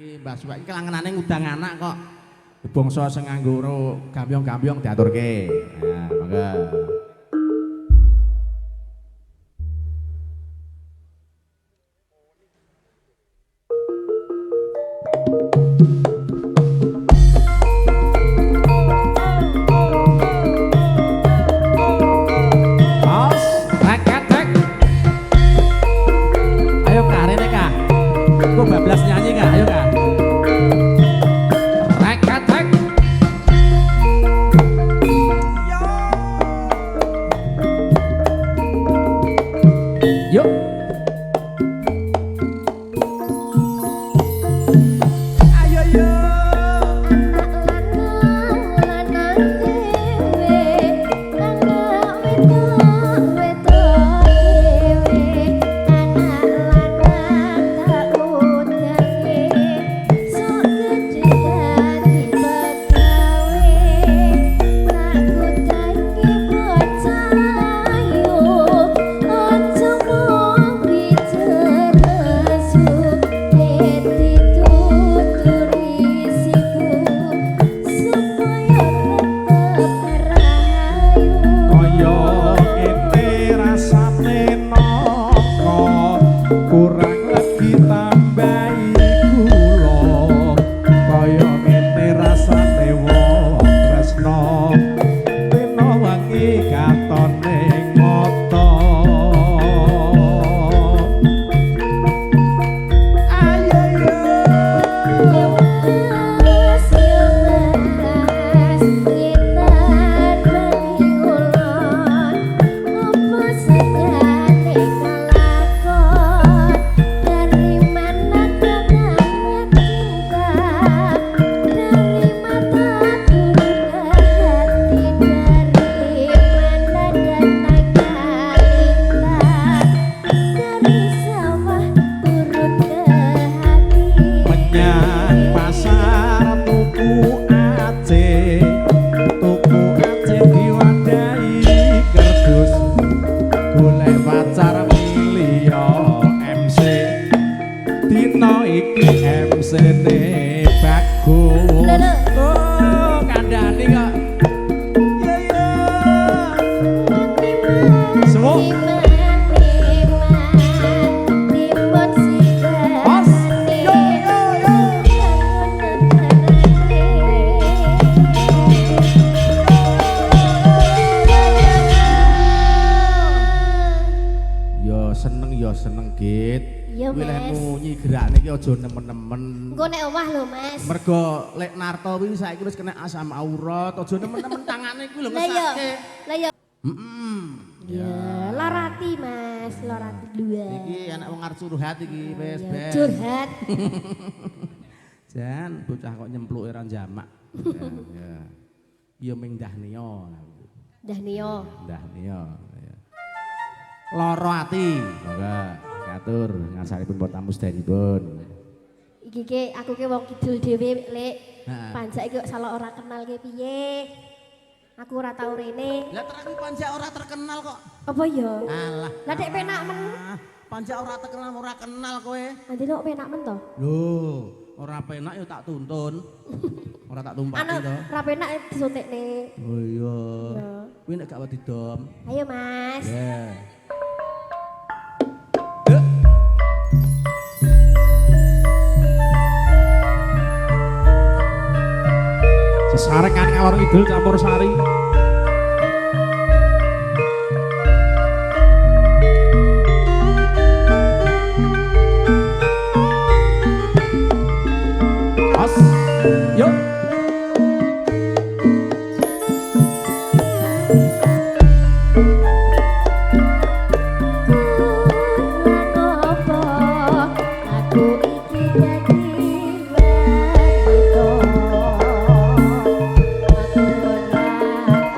Iki Mbah Suwek iki kelangenane ngundang anak kok. Bangsa sing nganggo gambyong-gambyong diaturke. Nah, monggo. Os, rek rek. Ayo Kak, rene Kak. Kok bablas nyanyi Kak? Ayo Kak. Rek rek. Yuk. Ayo yo. Anak lanang lanang dhewe, anak wedok wedok dhewe, anak lanang tak udange, sok gedhe dadi pegawe, tak udange bocah ayu, aja mung bicara dituturi siku supaya tetep rahayu. Kaya ngene rasane naka kurang legi tambahi kula. Kaya ngene rasane wong tresna dina wengi katone mata. Ayo yo. Mas yo mas, ngetan bengi ulon, apa sajane kalakon? Dari mana datangnya cinta? Dari mata turun ke hati, dari mana datangnya lintah? Dari sawah turun ke hati. Menyang pasar tuku ace, tuku ace diwadahi kerdus, golek pacar milih MC, dina iki MC ne bagus. Lho, lho. Oh, kandhani kok. Ya ya. Semuk. Os. Yo yo yo. Yo seneng Git. Iya, Kuwi lek Mas. munyi gerakne iki aja nemen-nemen. Engko nek owah lho, Mas. Mergo lek Narto kuwi saiki wis kena asam aurat, aja nemen-nemen tangane kuwi lho Lah iya. ngesake. Lah iya. Heeh. Ya, lorati Mas, lorati dua. Iki anak wong arep curhat iki wis Ya, ben. curhat. Jan bocah kok nyempluke ra jamak. Ya, ya. Ya ming dahnia. Dahnio. Dahnia. Ya. Loro ati. Monggo katur ngarsanipun para tamu sedayanipun. Iki ke aku ke wong kidul dhewe, Lek. Heeh. Panjak iki kok salah ora kenal ke piye? Aku ora tau rene. Lah terus panjak ora terkenal kok. Apa ya? Alah. Lah dek penak men. Ah, panjak ora terkenal ora kenal kowe. Nanti kok penak men to? Lho, ora penak ya tak tuntun. Ora tak tumpaki Anu, to. ora penak disuntikne. Oh iya. Iya. Kuwi nek gak wedi dom. Ayo, Mas. Ya. Sesarengan ngalor ngidul campur sari. Os. Yuk. Kurang apa aku iki dadi wanita? Aku ora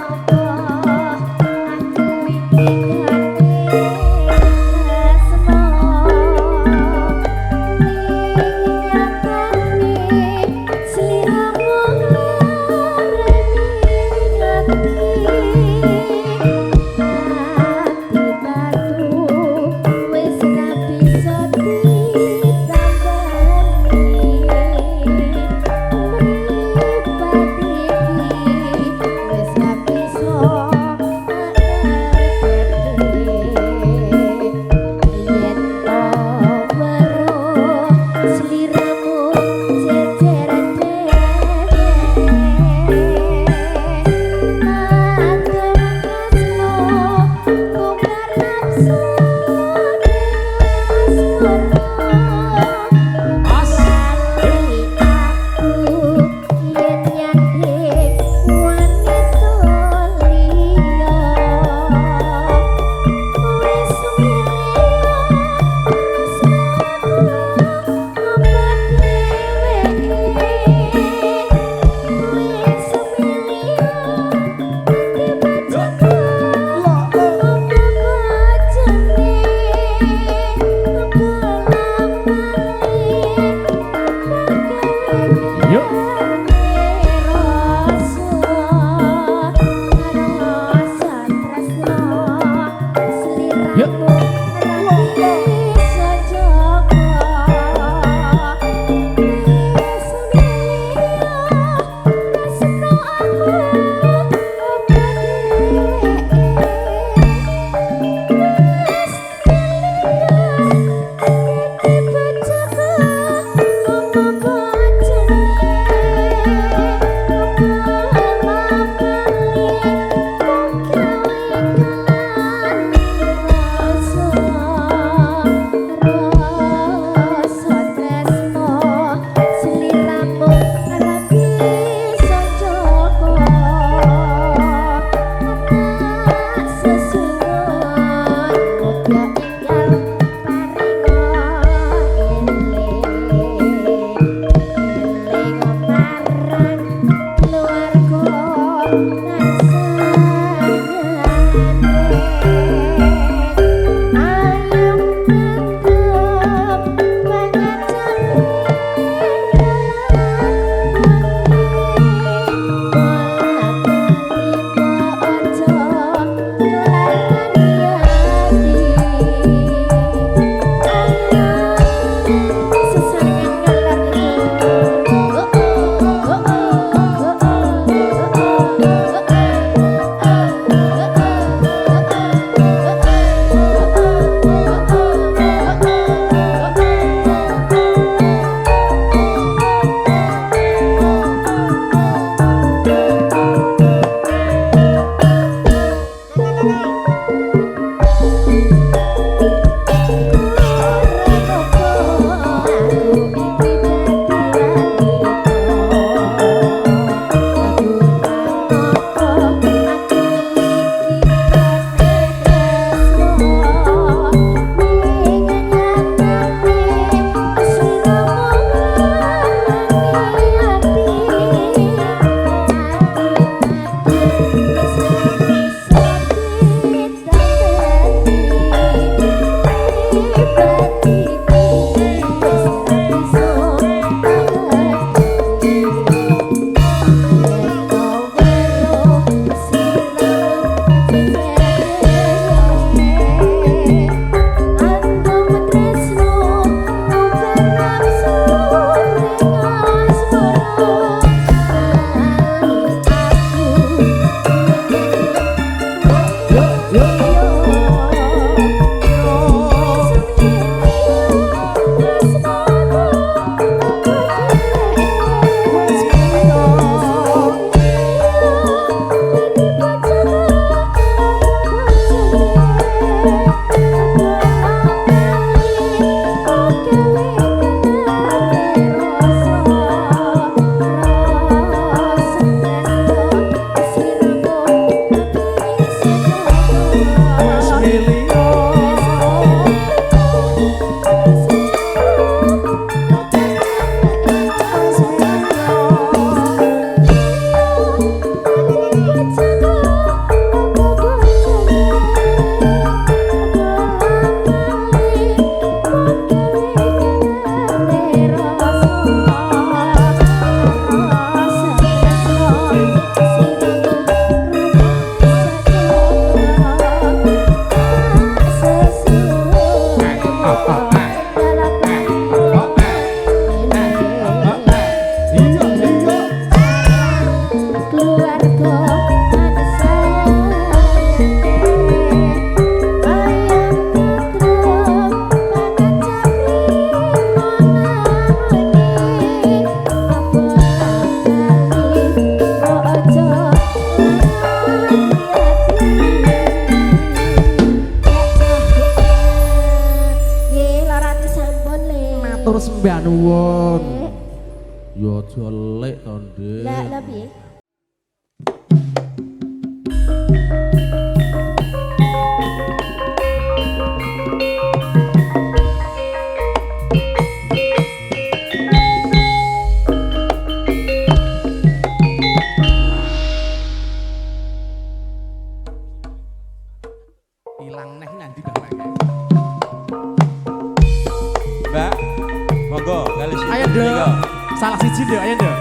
Yuk. Yuk. Matur sembah nuwun. Ya aja lek to, Nduk. Lah lha piye? Ilang neh nanti Mbah. Mbak, monggo kali Ayo, Nduk. Salah siji nduk, ayo nduk.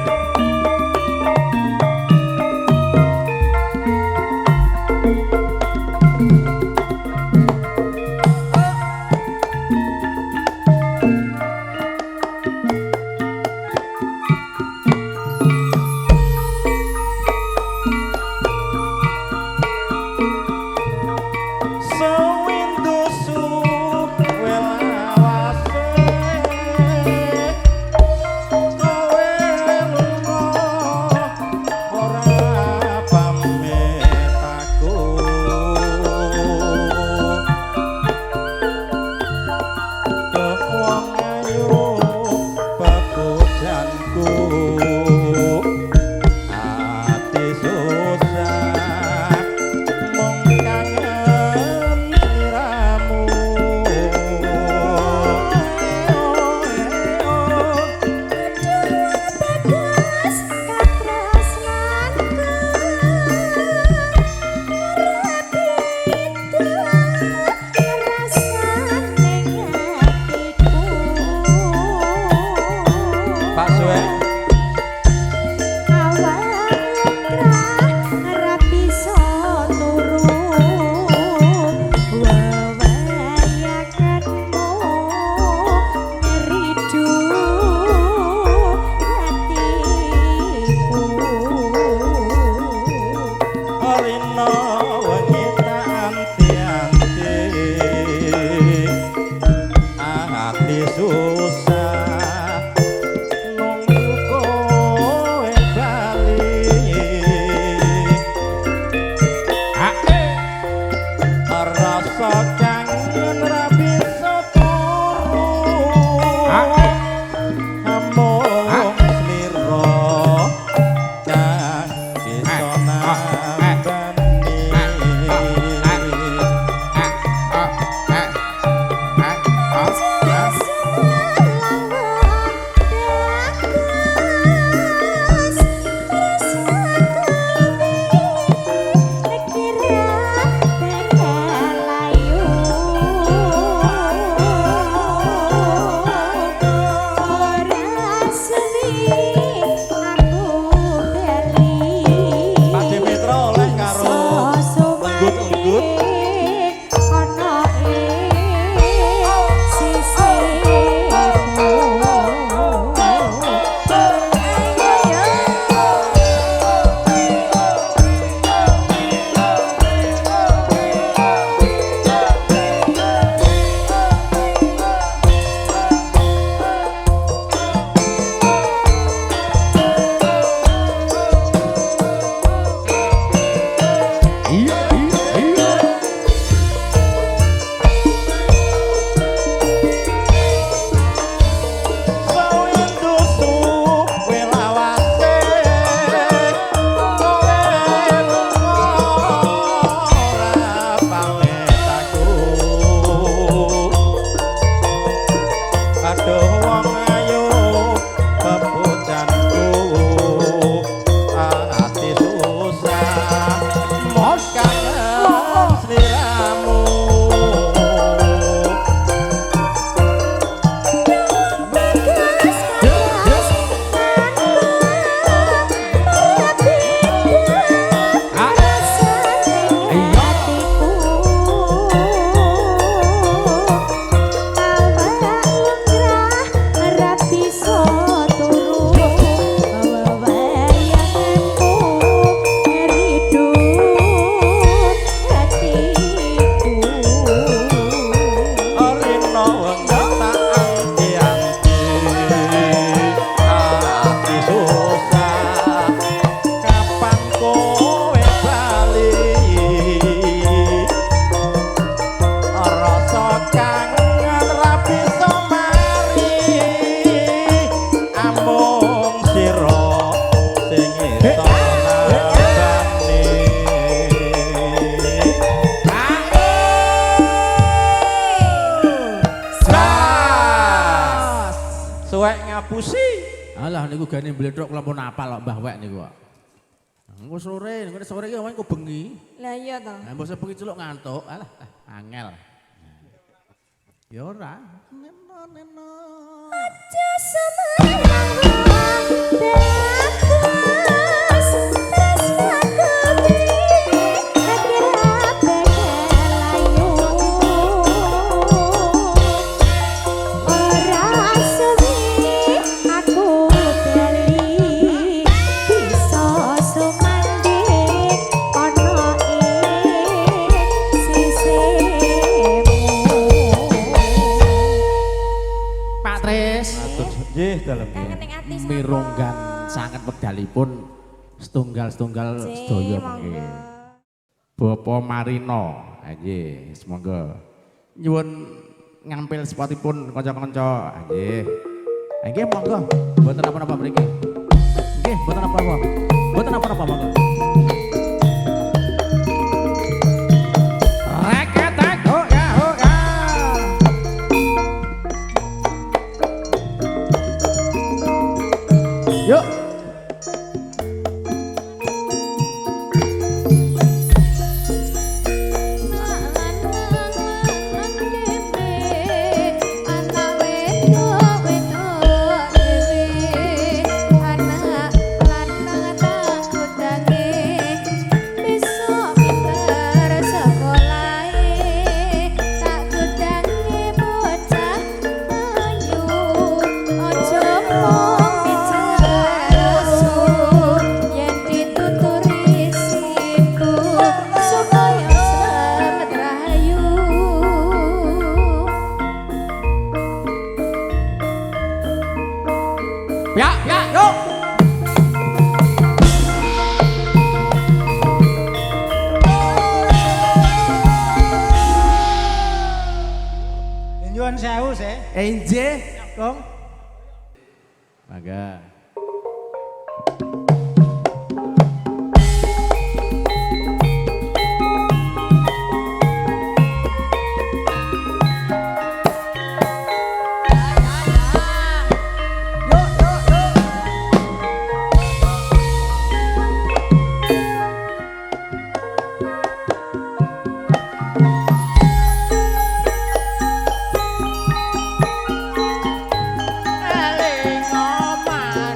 Ngapusi. Alah niku gane mbledhok kula pun apal kok Mbah Wek niku kok. Engko sore, engko sore iki engko bengi. Lah iya to. Lah mbok sebengi celuk ngantuk, alah angel. Ya ora. Neno neno. Aja semenang. Ganti sapa? Mirunggan sanget wekdalipun setunggal-setunggal sedaya mangke. Bapak Marino, nggih, semoga nyuwun ngampil spotipun kanca-kanca, nggih. Nggih, monggo. Mboten napa-napa mriki. Nggih, mboten napa-napa. Mboten napa-napa, monggo. Reketek ho ya ho ya. Yuk. Ya, ya, yuk. Nyuwun sewu se. Enje. Kong. Mangga. Eling omah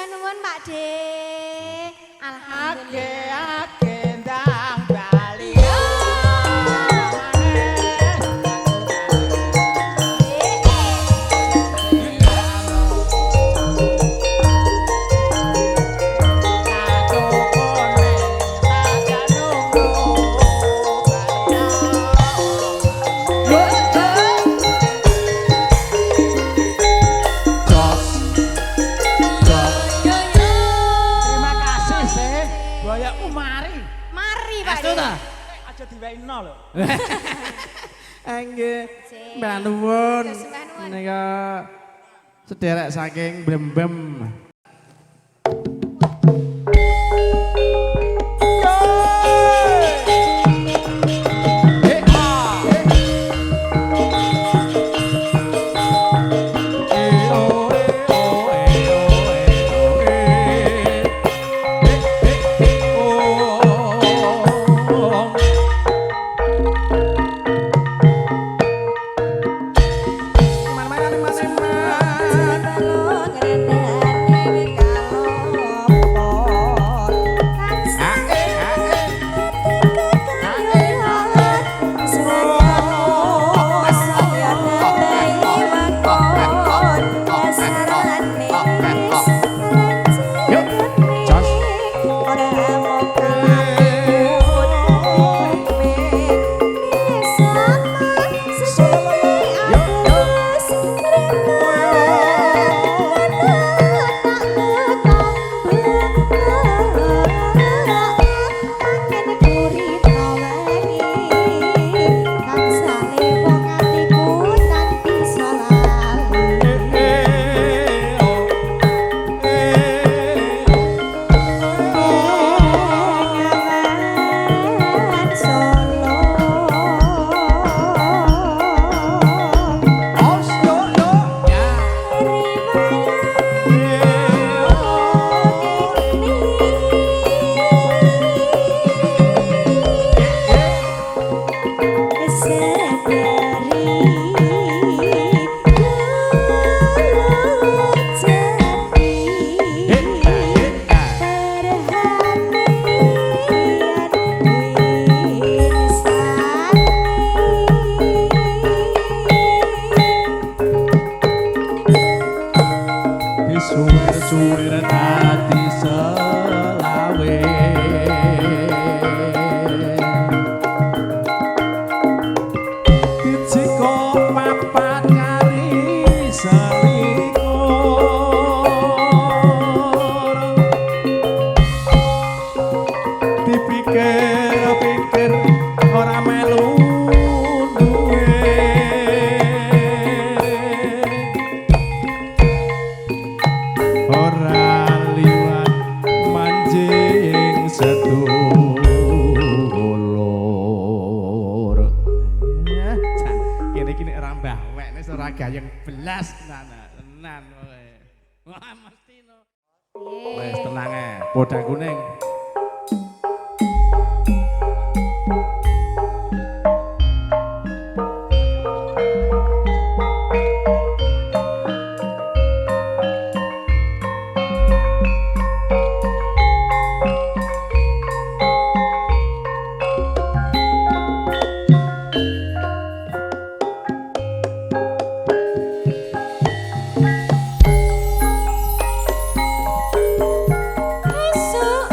Sembah nuwun Pak De. Alhamdulillah. Age ndang bali. Jos. Jos. Yo yo. Terima kasih sih. Boyokmu mari. Mari Pak Estu De. ta? Aja diweino lho. Nggih. Mbah nuwun. Sembah nuwun. Menika sederek saking Blembem. Yuk, jos. Disuwir-suwir dadi selawe. Dijiko papat kari selikur. Dipikir-pikir ora melu duwe. Ora liwat manjing sedulur. Ya, jan. Kene iki nek ora mbah wekne ora gayeng belas tenan tenan pokoke. Wah, mesti no. Wes tenang ae, podang kuning. Esuk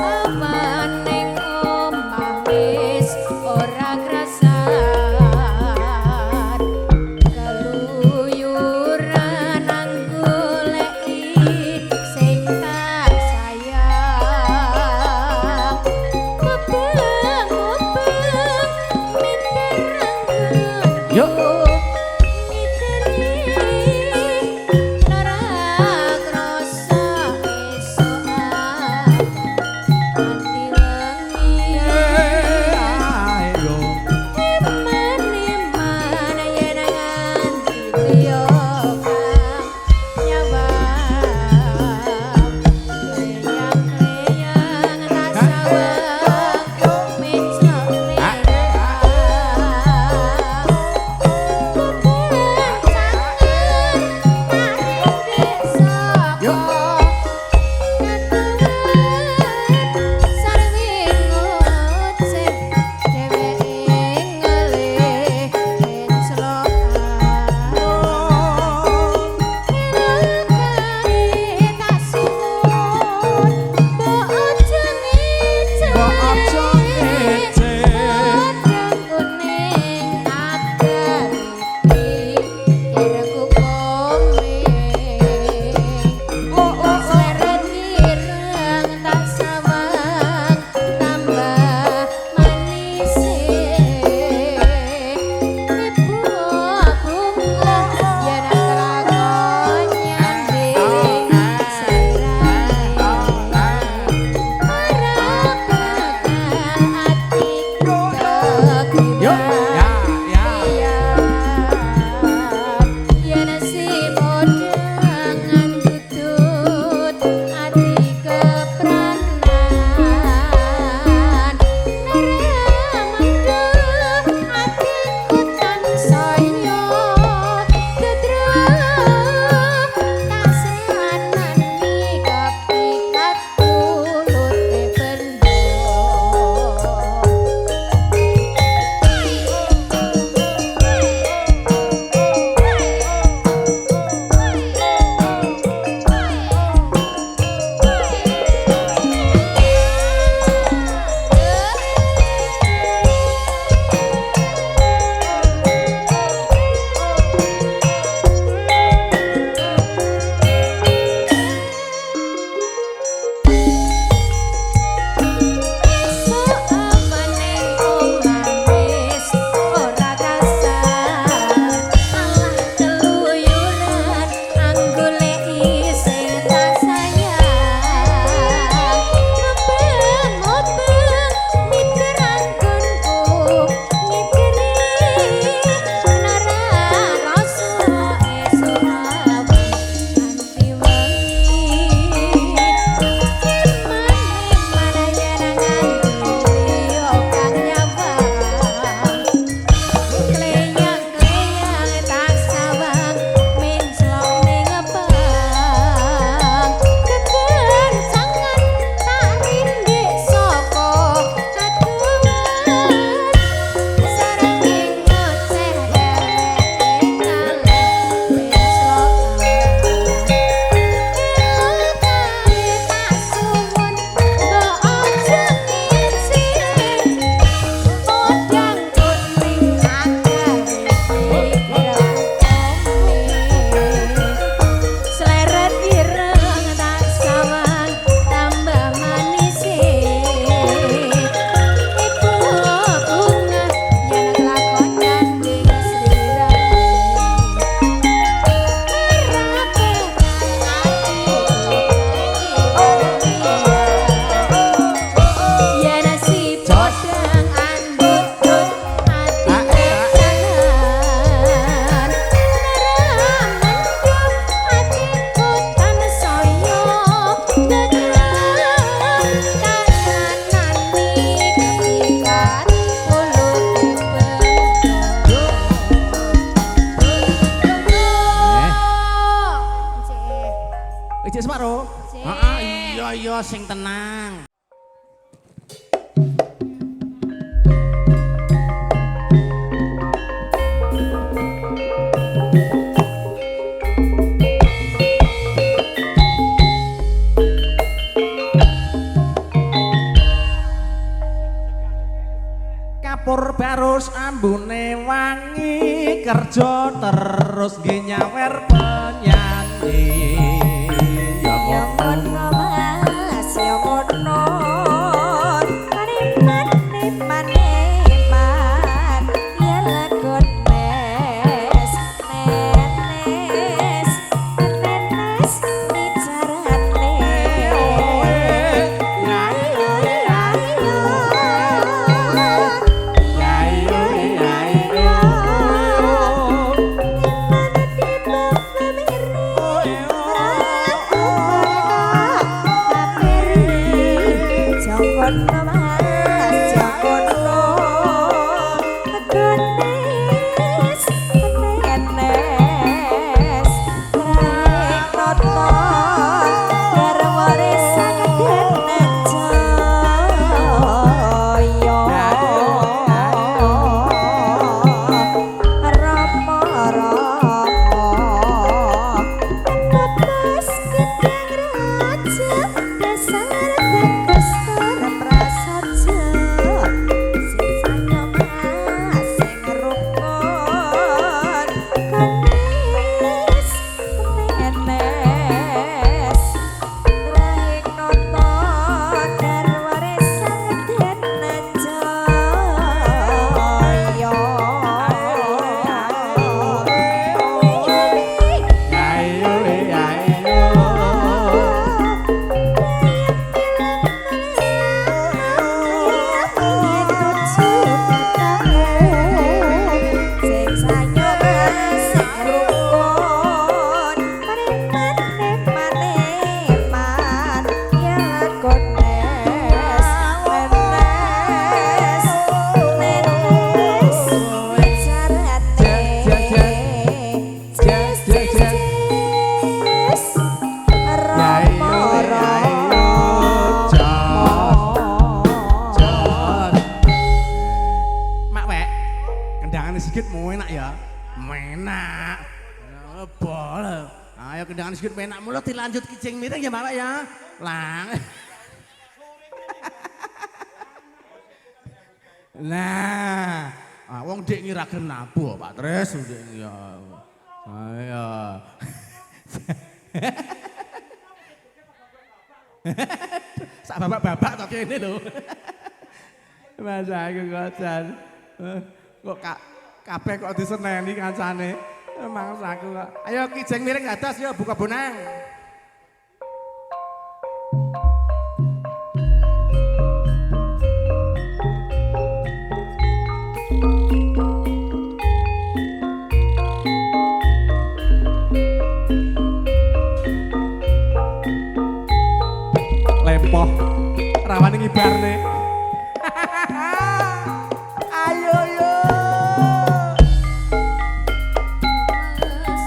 Heeh, iya iya sing tenang. Kapur barus ambune wangi kerja terus nggih nyawer penyanyi. Ya Ya ngono Mas, ya ngono. Paneman neman neman, ya lagon nes nenes nenes bicarane. Ya yo ya yo, ya yo ya yo. Rama-rama Bagus gedang raja dasar bagus tur prasaja sing sanyo mas sing rukun kenis tenes rahing nata garwane sang dene jaya. Ayo ayo. Mak wek, kendangane sikit mau enak ya. Menak. Bol. Ayo kendangan sikit menak mulut dilanjut kijing miring ya Mak Wek ya. Lang. Nah, wong dik ngira gelem nabuh Pak Tris ndik ya. Ayo. Sak babak-babak to kene lho. Mas aku kok jan. Kok kabeh kok diseneni kancane. Mangsaku kok. Ayo kijing miring dados ya buka bonang. Lempoh rawane ngibarne. Ayo yo. Mas,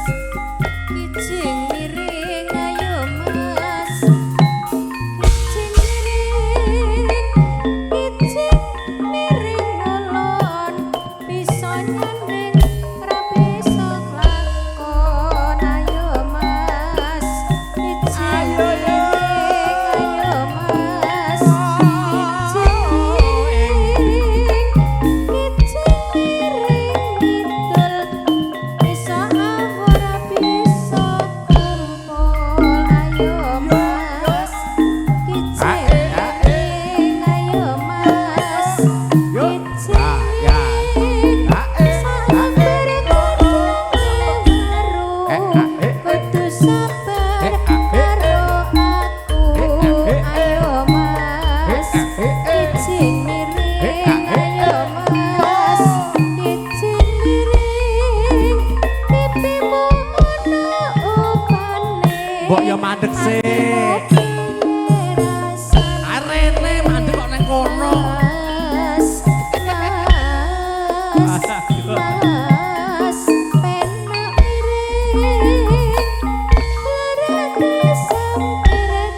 kijing miring ayo Mas. Kijing miring ngulon bisa nyanding ra bisa klakon ayo Mas. Kijing miring ayo Mas. Kijing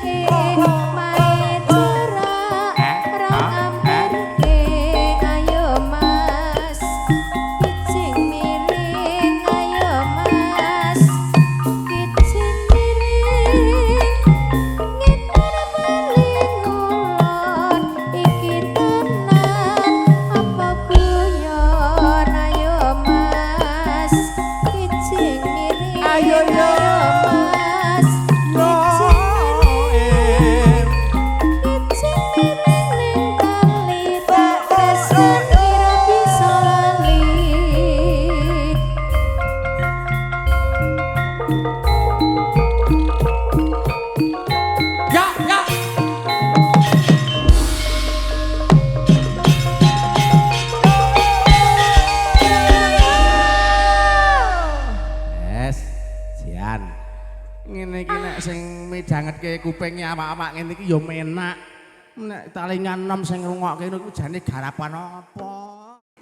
Mae cerak ra ngampirke. Ayo Mas, kijing miring. Ayo Mas, kijing miring. Ngetan maling ngulon, iki tenan apa guyon? Ayo Mas, kijing miring. Ayo, yo. Mas, kijing miring. Kijing miring ning kali tak tresnani ra bisa lali. Ya, ya. Yes, jian. Ngene iki nek sing midhangetke kupinge awak-awak ngene iki ya menak. Nek talingan nom sing ngrungokke ngono iku jane garapan apa?